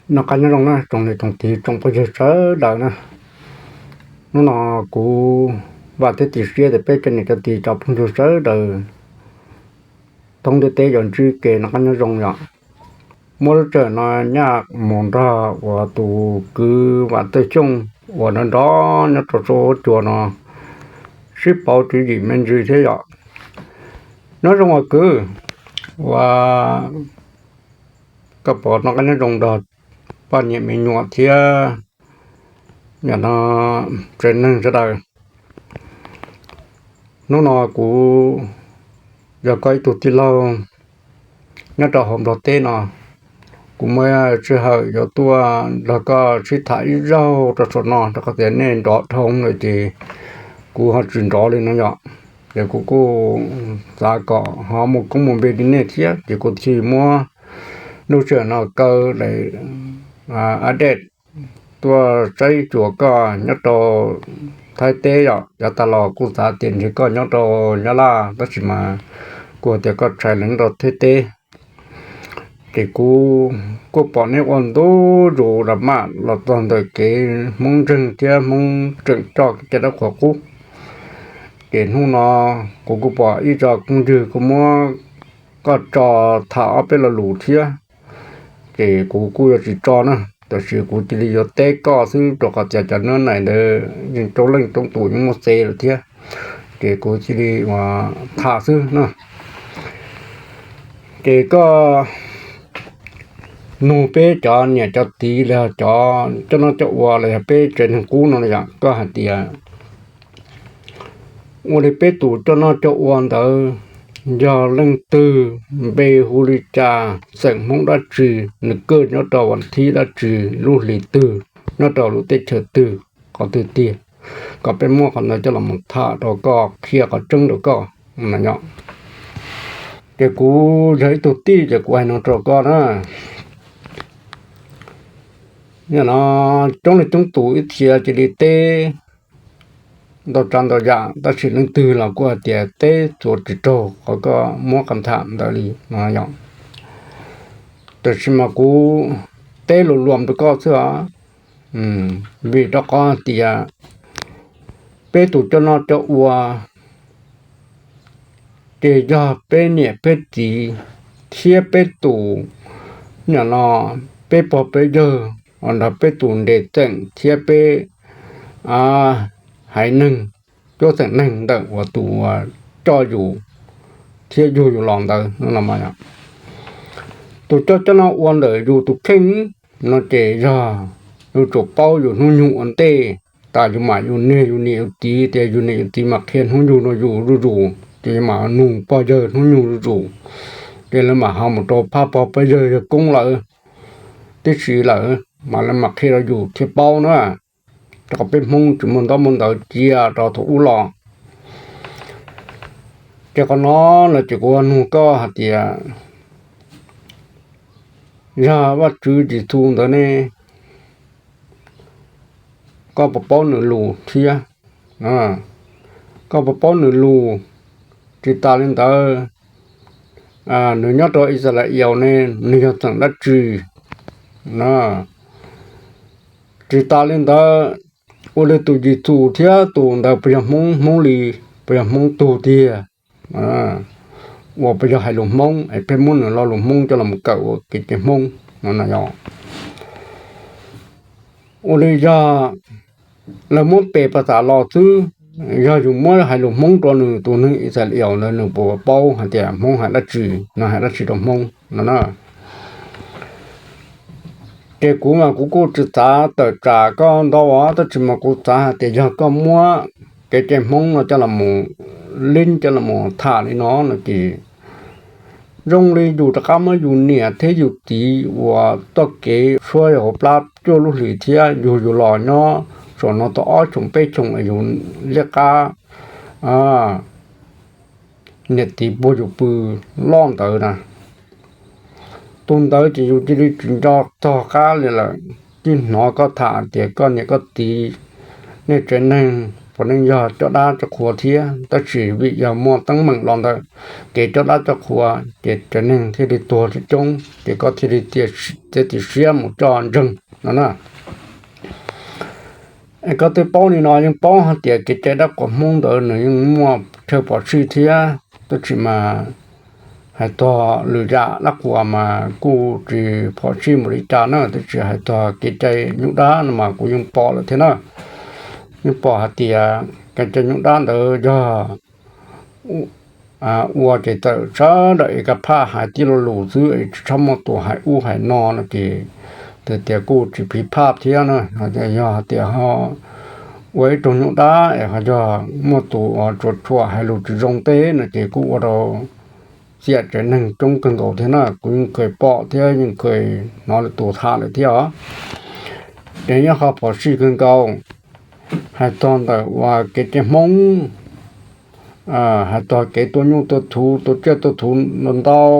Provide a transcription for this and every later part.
Noj qab nyob zoo na tsoom niam tsoom txiv tsoom phooj ywg sawv daws na. Hnub no kuv vam thiab cia siab tias peb cov niam cov txiv cov phooj ywg sawv daws thoob ntiaj teb yuav ntsib kev noj qab nyob zoo yom. Muab lub sij hawm no nyaj mus nrog uas tus kwv Vam Txawj Xyooj uas nrov nrov nyob rau saum huab cua no sib pauv tswv yim me ntsis thiab yom. Nyob zoo os kwv, ua koj puas noj qab nyob zoo nrog poj niam me nyuam thiab yam no tsev neeg sawv daws. Hnub no kuv yog koj ib tug tij laug nyob rau hauv Nplog teb no, kuv muaj sij hawm yuav tuaj nrog koj sib tham ib zaug rau saum no rau qhov tias nej nrov dhau lawm ces kuv ho tsis nrov li no yom. Ces kuv kuj xav kom ho muaj koob muaj npe li nej thiab ces kuv thiaj muab lub sij hawm no kaw daim update tuaj saib xyuas koj nyob rau Thaib teb yom. Yav tas los kuj xav tias ntshe koj nyob rau Nyab Laj tab sis mas kuv tias koj tshais los nyob rau Thaib teb. Ces kuv kuj pom neb ua ntu zus ram maj los txog ntawm kev Hmoob ntseeg thiab Hmoob tseem coj kev cai dab qhuas qub. Ces hnub no kuv kuj pom ib co phooj ywg kuj muab koj tso tham ob peb lo lus thiab. Ces kuv kuj yuav tsis tso na, tab sis kuv cia li yuav teb koj xwb rau qhov tias cov nab nais ntawd yeej roob leej roob tus yeej muaj xe lawm thiab. Ces kuv cia li ua tham xwb na. Ces koj nug peb cov niam cov txiv los yog cov coj noj coj ua los yog peb tsev neeg qub no yom, koj hais tias ua li peb tus coj noj coj ua ntawd yog leej twg, npe hu li cas, xeem Hmoob dab tsi, nws kawj nyob rau vas thib dab tsi, lub hlis twg, nyob rau lub teb chaws twg, qhov twg tiag, kom peb muab qhov ntawd coj los mus tham rau koj, qhia qhov tseeb rau koj no yom. Ces kuv yog ib tug tij ces kuv hais no rau koj na. Nim no coob leej coob tus ib txhia cia li teb ntau tsav ntau yam tab sis leej twg los kuj hais tias teb txuas tsis raug qhov koj muab qhov tham ntawd li no yom. Tab sis mas kuv teb lus luam rau koj xwb os, vim rau qhov hais tias peb tus coj noj coj ua ces yog peb niam peb txiv thiab peb tus, nim no peb pog peb yawg, nrog peb tus nres txeem thiab peb haiv neeg, cuab xeem neeg ntawm uas tus uas coj yus thiab yug yus los ntawd no. Tus coj coj noj ua ntawm yus tus kheej no ces yog yus tsum paub yus hnub nyoog ua ntej, tas yus mam yus niag yus niam yus txiv tias yus niam yus txiv mam qhia hnub nyoog rau yus zuj zus ces yus mam nug pog yawg hnub nyoog zuj zus, ces lawv mam ho mus rau phab pog pab yawg yawg koob lawm tib si lawm mas lawv mam qhia rau yus thiaj paub na. Rau qhov peb Hmoob tsis muaj ntaub muaj ntawv cia rau thaum ub los. Ces qhov no no ces kuv nug koj hais tias yog Vajtswv Yexus ntawd ne, koj puas paub nws lus thiab? Koj puas paub nws lus? Tsis tas li ntawd, nws nyob rau Ixalayees ne, nws yog xeem dab tsi? Tsis tas li ntawd, ua li tus Yexus thiab tus ntawd puas yog Hmoob, Hmoob li, puas yog Hmoob tug tiag? Uas puas yog hais lus Hmoob es pheej muab nws lo lus Hmoob coj los kawm ua kev cai Hmoob no na yom? Ua li yog lawv muab pes pas xav los xwb, yog yus muab hais lus Hmoob rau nws tus neeg Ixalayees ntawd nws puas paub hais tias Hmoob hais dab tsi, no hais dab tsi rau Hmoob no na? Ces kuv mas kuv kuj tsis xav tawm tsam koj ntau os, tab sis mas kuv xav hais tias yog koj muab kev cai Hmoob no coj los lib coj los tham li no no ces zoo li yus rov qab muab yus niam thiab yus txiv uas txoj kev suab hauv plab cuaj lub hlis thiab yug yus los nyob saum no tau ob xyoos peb xyoos es yus liab qab niam txiv puag yus pw loj ntawd na. Tus ntawd ces yus cia li tsis nco txog qab li lawm. Tib hnov koj tham tias koj niam koj txiv, nej tsev neeg puav leej yog coj dab coj qhua thiab, tab sis vim yog muaj teeb meem los ntawm kev coj dab coj qhua, ces tsev neeg thiaj li tuag coob coob, ces koj thiaj li txiav txim siab mus coj ntseeg no na. Es koj twb paub li no yeej paub hais tias kev cai dab qhuas Hmoob ntawd nws yeej muaj chaw phom sij thiab, tab sis mas hais txog lwm yam dab qhuas mas kuj tsis phom sij npaum li cas na, tab sis hais txog kev cai nyuj dab no mas kuv yeej pom lawm thiab na. Yeej pom hais tias kev cai nyuj dab ntawd yog ua ces txawm sawv daws es kaj phaj hais tib lo lus xwb es tsis tshua muaj tus hais ub hais no no ces tias kuj tsis phiv phaj thiab na. Yog hais tias ho ua ib tug nyuj dab es ho yog muaj tus uas tsuas tsuas hais lus tsis zoo teb no ces kuj ua rau txiam tsev neeg coob kawg nkaus thiab na. Kuv yeej kheev pom thiab yeej kheev hnov lwm tus tham lawm thiab os. Ces nyob qhov phom sij kawg nkaus, hais txog ntawm uas kev cai Hmoob, hais txog kev tua nyuj tua thuv tua tsiaj tua thuv ntau ntau,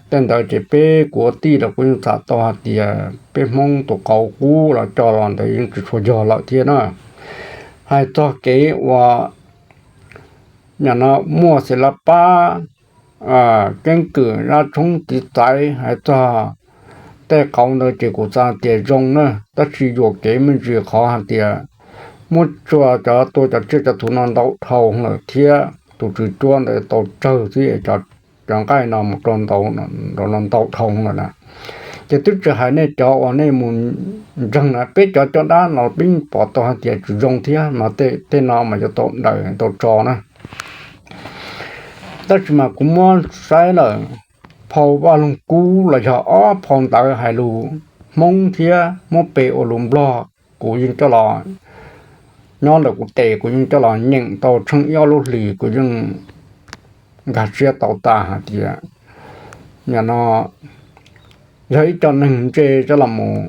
tej ntawd ces peb kuv ua tij los kuv yeej xam tau hais tias peb Hmoob tus qauv qub los coj los ntawd yeej tsis tshua yog lawm thiab na. Hais txog kev uas nim no muaj xeev las pab, keeb kwm zaj tshoob tiv txaiv hais txog tej qauv ntawd ces kuv xav tias zoo na, tab sis yuam kev me ntsis qhov hais tias muab tsuas cov tua cov tsiaj cov thuv no ntau dhau lawm thiab tus tswv cuab ntawd tau tsawg xwb es cov nqaij no mus rau ntau, rau no ntau dhau lawm na. Ces twb tsis hais nej cov uas nej mus ntseeg na, peb cov coj dab no peb pom tau hais tias tsis zoo thiab mas tej no mas yuav tau daws tau tso na. Tab sis mas kuv muab saib lawm, phau Vaj Loog Kub los yog ob phau ntawv hais lus Hmoob thiab muab pe ua lus Nplog kuv yeej coj los, nyob ntawm kuv tes kuv yeej coj los nyeem tau tsheej ib ob lub hlis kuv yeej nkag siab tau tas hais tias nim no yog ib co neeg ntse coj los mus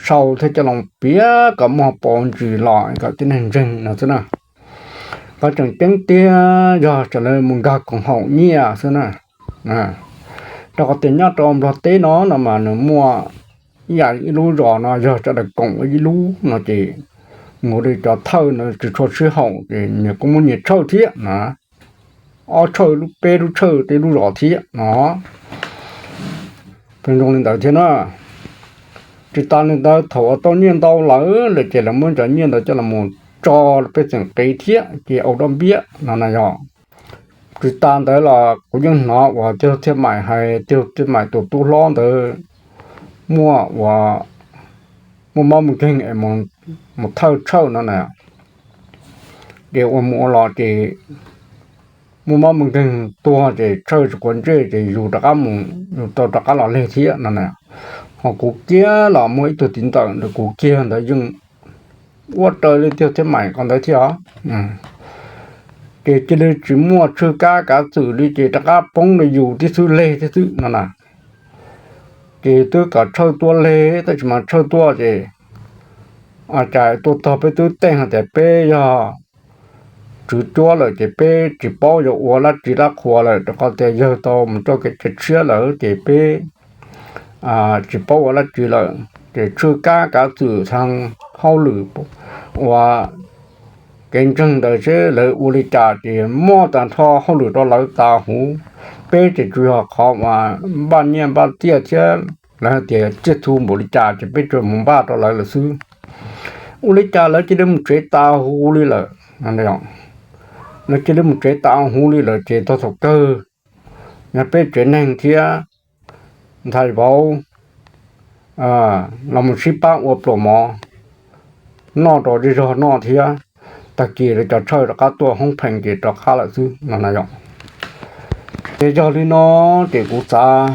sau thiab coj los piav kom muaj pov ntsis los kom tib neeg ntseeg no xwb na. Qhov tseem ceeb tiag yog tsam lawv mus nkag koom haum nyiaj xwb na. Rau qhov tias nyob rau Nplog teb no no mas nws muaj ib yam ib lub zos no yog sawv daws koom ua ib lub no ces mus li cov thawj no tsis tshua sib haum ces nyias kuj muaj nyias tshawj thiab na, ob tshawj lub peb lub tshawj tej lub zos thiab no. Zoo li ntawd thiab na. Tsis tas li ntawd thaum uas tau nyiaj ntau lawm lawm ces lawv muab cov nyiaj ntawd coj los tso pej xeem qev thiab ces ua dab npiab no na yog. Tsis tas ntawd los kuv yeej hnov uas tij laug Txhiaj Maim hais, tij laug Txhiaj Maim tus tub hlob ntawd muaj uas muaj mob mus nkeeg es mus thawj tshawj no na, ces ua mus ua los ces muaj mob mus nkeeg tuag ces tshawj tsis quav ntsej ces yus rov qab mus, yus tau rov qab los leg thiab no na. Ho kuv kiag los muaj ib tug txiv ntxawm ntawm kuv kiag ntawd yeej ua raws li tij laug Txhiaj Maim qhov ntawd thiab os. Ces cia li tsis muaj tshwj kab kav xwm li ces rov qab poob rau yus tib xwb leg tib xwb no na. Ces twb kom tshawj tuaj leg tab sis mas tshawj tuaj ces cas tuaj txog peb twb teej hais tias peb yog tswv cuab lawm ces peb tsis paub yuav ua dab tsi dab qhuas lawm rau qhov tias yawg tau mus txoj kev cai tshiab lawm ces peb tsis paub ua dab tsi lawm ces tshwj kab kav xwm txhua hauj lwm uas kev ntseeg ntawd seb lawv ua li cas ces muab tag nrho hauj lwm rau lawv tas huv. Peb ces tsuas yog qhov uas npaj nyiaj npaj txiaj thiab lawv hais tias tsiaj txhu npaum li cas ces peb tsuas mus npaj rau lawv lawm xwb. Ua li cas lawv cia li mus tsev tas huv li lawm. Lawv cia li mus tsev tas huv li lawm ces txog thaum kawg yog peb tsev neeg thiab ntxhais vauv los mus sib pab ua pluas mov noj rau zej zog noj thiab. Tag kis lawv cov tshawj rov qab tuaj hoob phees ces rov qab lawm xwb no na yom. Ces yog li no ces kuv xav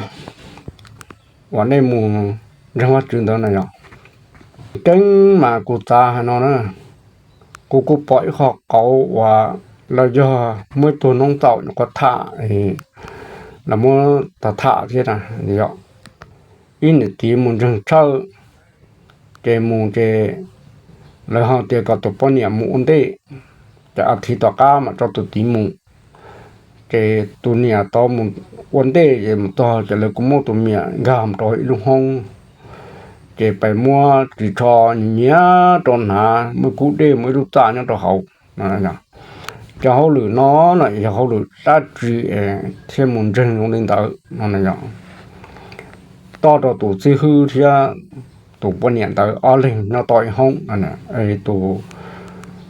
uas nej mus ntseeg Vajtswv ntawd na yom. Tseeb mas kuv xav hais no na, kuv kuj pom ib qho qauv uas lawv yog muab ib tug noob txaum nyuam qhuav tham, lawv muab tham tham thiab na, ib niam txiv mus ntseeg tshawj, ces mus ces lawv ho tias kom tus poj niam mus ua ntej, ces a thiv tom qab mam tso tus txiv mus. Ces tus niam tau mus ua ntej ces mus txog ces lawv kuj muab tus niam nkag mus rau ib lub hoob, ces pais muab ris tsho nyiam rau hnav, muaj kub dej, muaj ib lub txaj nyob rau hauv. Cov hauj lwm no no yog hauj lwm dab tsi thiaj mus ntseeg zoo li ntawd no. Toj rau tus txib hwb thiab tus poj niam ntawd ob leeg nyob tau ib hoob. Tus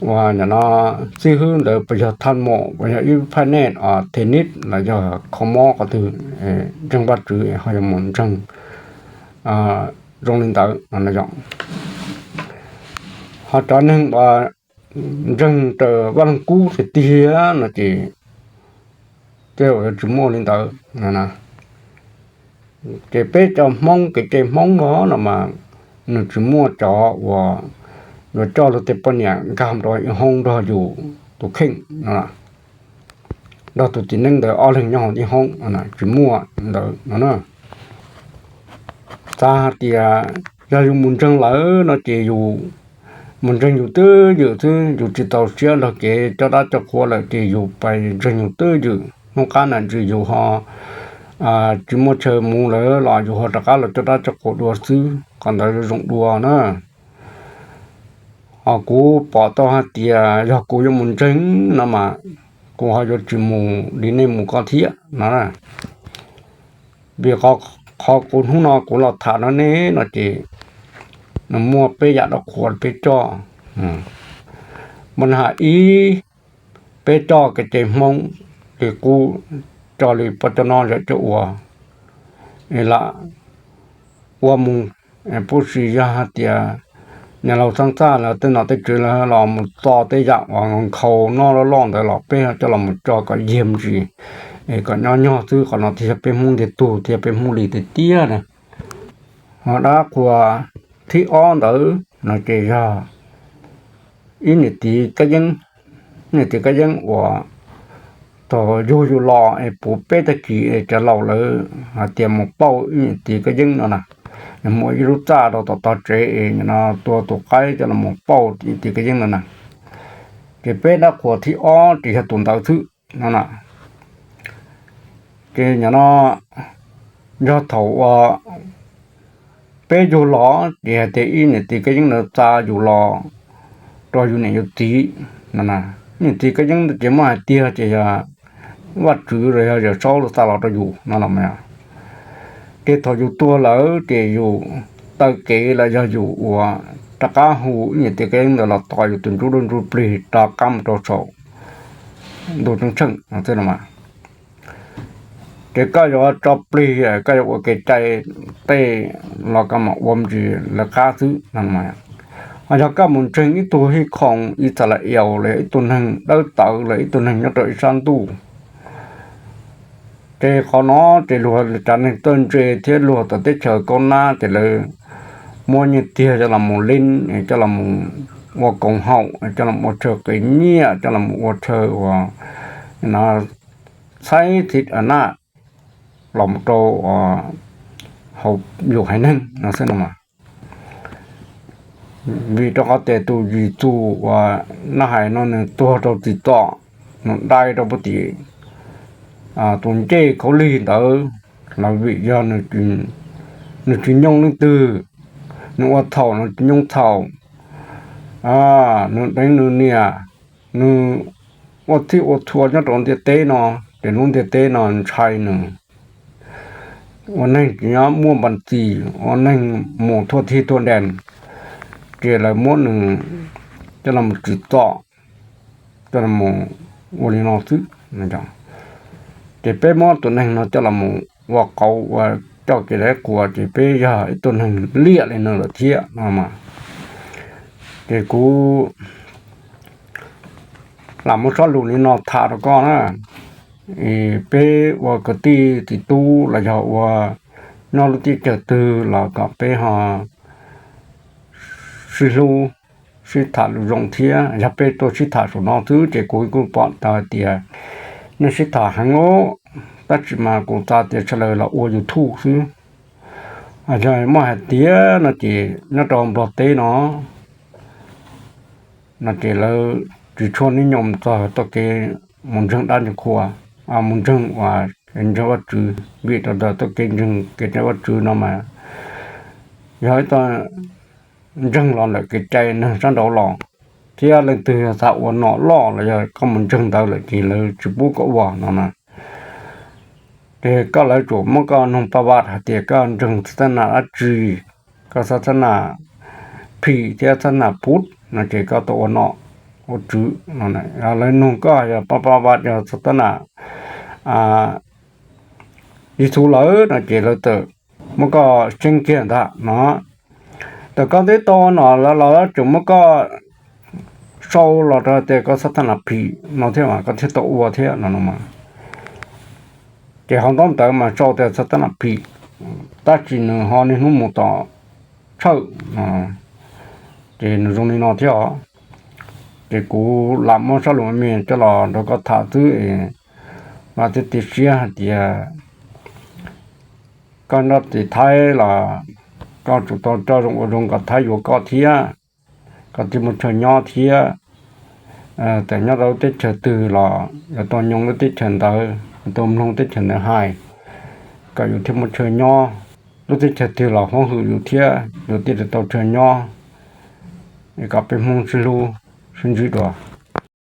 uas no txib hwb ntawd puas yog thaj maum, puas yog ib phaj nej, thej nib los yog kho mob qhov twg, ntseeg Vajtswv ho yuav mus ntseeg zoo li ntawd no. Ho cov neeg uas ntseeg raws Vaj Leej Kub tiag tiag no ces tej zaum yuav tsis muaj li ntawd. Ces peb cov Hmoob kev cai Hmoob no no mas nws tsis muaj cov uas yuav coj luag tej poj niam nkag rau ib hoob nrog yus tus kheej no, nrog tus txiv neeb ntawd ob leeg nyob hauv ib hoob, tsis muaj ntawd no na. Xav hais tias yog yus mus ntseeg lawm no ces yus mus ntseeg yus twj ywm xwb, yus tsis txaus siab nrog kev coj dab coj qhua lawm ces yus pais ntseeg yus twj ywm. Hnub qab nam ntsis yus ho tsis muaj chaw mus lawm los yus ho rov qab los coj dab coj qhua dua xwb, qhov ntawd zoo dua na. Ho kuv pom tau hais tias yog kuv yuav mus ntseeg no mas kuv ho yuav tsis mus li nej mus ko thiab no. Vim qhov kuv hnub no kuv los tham no ne no ces nws muaj peb yam dab qhuas peb coj. Mas hais ib, peb coj kev cai Hmoob li qub, coj li pog coj noj yawm coj ua, es lam ua mus, pub sis yog hais tias niam laus xeeb txaj lawv tej nom tej tswv lawv los mus txo tej yam uas nkhaus noj loj loj ntawd los peb coj los mus tso kom yiag ntsis, es kom nyob nyog xwb. Qhov no thiaj yog peb Hmoob ntiag tug thiab peb Hmoob li tiag tiag na. Ho dab qhuas thib ob ntawd no ces yog ib niam txiv Kab Yeeb, niam txiv Kab Yeeb uas thaum yug yus los es puv peb tag kis es cov laus lawv hais tias mus pauj ib niam txiv Kab Yeeb no na, mus ib lub txaj rau tom tog tsev es no tua tus qaib coj los pauj ib txiv Kab Yeeb no na. Ces peb dab qhuas thib ob ces yog tus ntawd xwb no na. Ces no yog thaum uas peb yug los ces hais tias ib niam txiv Kab Yeeb ntawd xa yus los rau yus niam yus txiv no. Niam txiv Kab Yeeb ces muab hais tiag ces yog Vajtswv los yog Yawm Saub lawv xa los rau yus no los mas. Ces thaum yus tuag lawm ces yus taw kev los yog yus uas rov qab hu ib niam txiv Kab Yeeb ntawd los tos yus tus ntsuj duj ntsuj plig rov qab mus rau saum ntuj ceeb tsheej no xwb no mas. Ces koj yuav tso plig, koj yuav ua kev cai tej los koj mam ua ntsis lawv qab xwb no. Ho yog koj mus ntseeg ib tug hij khoom Yixalayees los ib tug neeg dawb tawv los ib tug neeg nyob rau ib sab ntuj, ces qhov no ces luag cov neeg txawj ntse thiab luag tom teb chaws Kaub Nab ces lawv muab nyiaj txiag coj los mus leeb, coj los mus ua koom haum, coj los ua chaw qev nyiaj, coj los mus ua chaw uas no txhaib txhij a naj los rau hauv yus haiv neeg no xwb no. Vim rau qhov tias tus Yexus uas nab hais no nws tuag rau txim txom, nws dai rau puag tim tus ncej khaub lig ntawd los vim yog nws tsis nyoo leej twg, nws ua txhaum nws tsis nyoo txhaum, nws deev nws niam, nws ua txhij ua txhua nyob rau ntiaj teb no, ces lub ntiaj teb no ntshai nws. Ua neeg tsis nyob muaj npas txis, ua neeg mus thua thij thua dees, ces lawv muab nws coj los tsim txom, coj los ua li no xwb. Ces peb muab tus neeg no coj los ua qauv ua coj kev dab qhuas ces peb yog ib tug neeg liam li no lawm thiab no mas. Ces kuv lam muab sob lus li no tham rau koj na. Peb ua kwv tij txiv tub los yog ua nyob lub teb chaws twg los kom peb ho sib hlub, sib tham lus zoo thiab. Yog peb tuaj sib tham saum no xwb ces kuv kuj pom tau hais tias nej sib tham heev os, tab sis mas kuv xav tias sawv daws los ua YouTube xwb. Yog muaj hais tias no ces nyob rau Nplog teb no, no ces lawv tsis tshua nib nyom txog txoj kev mus ntseeg dab ntseeg qhua, mus ntseeg uas ntseeg Vajtswv, vim rau ntawm txoj kev ntseeg kev ntseeg Vajtswv no mas yog ib tug ntseeg los ntawm kev cai neeg sab nraud los, thiab leej twg yog xav ua nom loj los yog koj mus ntseeg ntawd lawm ces lawv tsis pub koj ua no na. Ces koj lawv tsuas muab koj nug paj vaj hais tias koj ntseeg xab nas dab tsi, koj xab nas phim thiab xab nas pub no ces koj tau ua nom ua tswv no. Lawv nug koj yog paj vaj yog xab nas Yexus lawm no ces lawv txawm muab koj tseeb kiag ntag no. Thaum koj twb tau ua nom lawm los tseem muab koj sau los rau tias koj xab nas phim no thiab mas koj thiaj tau ua thiab no no. Ces hauv ntaub ntawv mas sau tias xab nas phim, tab sis nws ho niaj hnub mus tom tshawj, ces nws zoo li no thiab os. Ces kuv lam muab sab lus me coj los nrog koj tham xwb, mas thiaj cia siab hais tias koj nyob tim Thaib los koj tsum tau coj zoo ua zoo kom Thaib yuav koj thiab, koj thiaj muaj chaw nyob thiab. Txawm nyob rau lub teb chaws twg los yuav tau nyoog lub teb chaws ntawd, yuav tau mloog teb chaws ntawd hais, kom yus thiaj muaj chaw nyob. Lub teb chaws twg los hwm yus thiab yus thiaj li tau chaw nyob. Kom peb Hmoob sib hlub sib ntsib dua.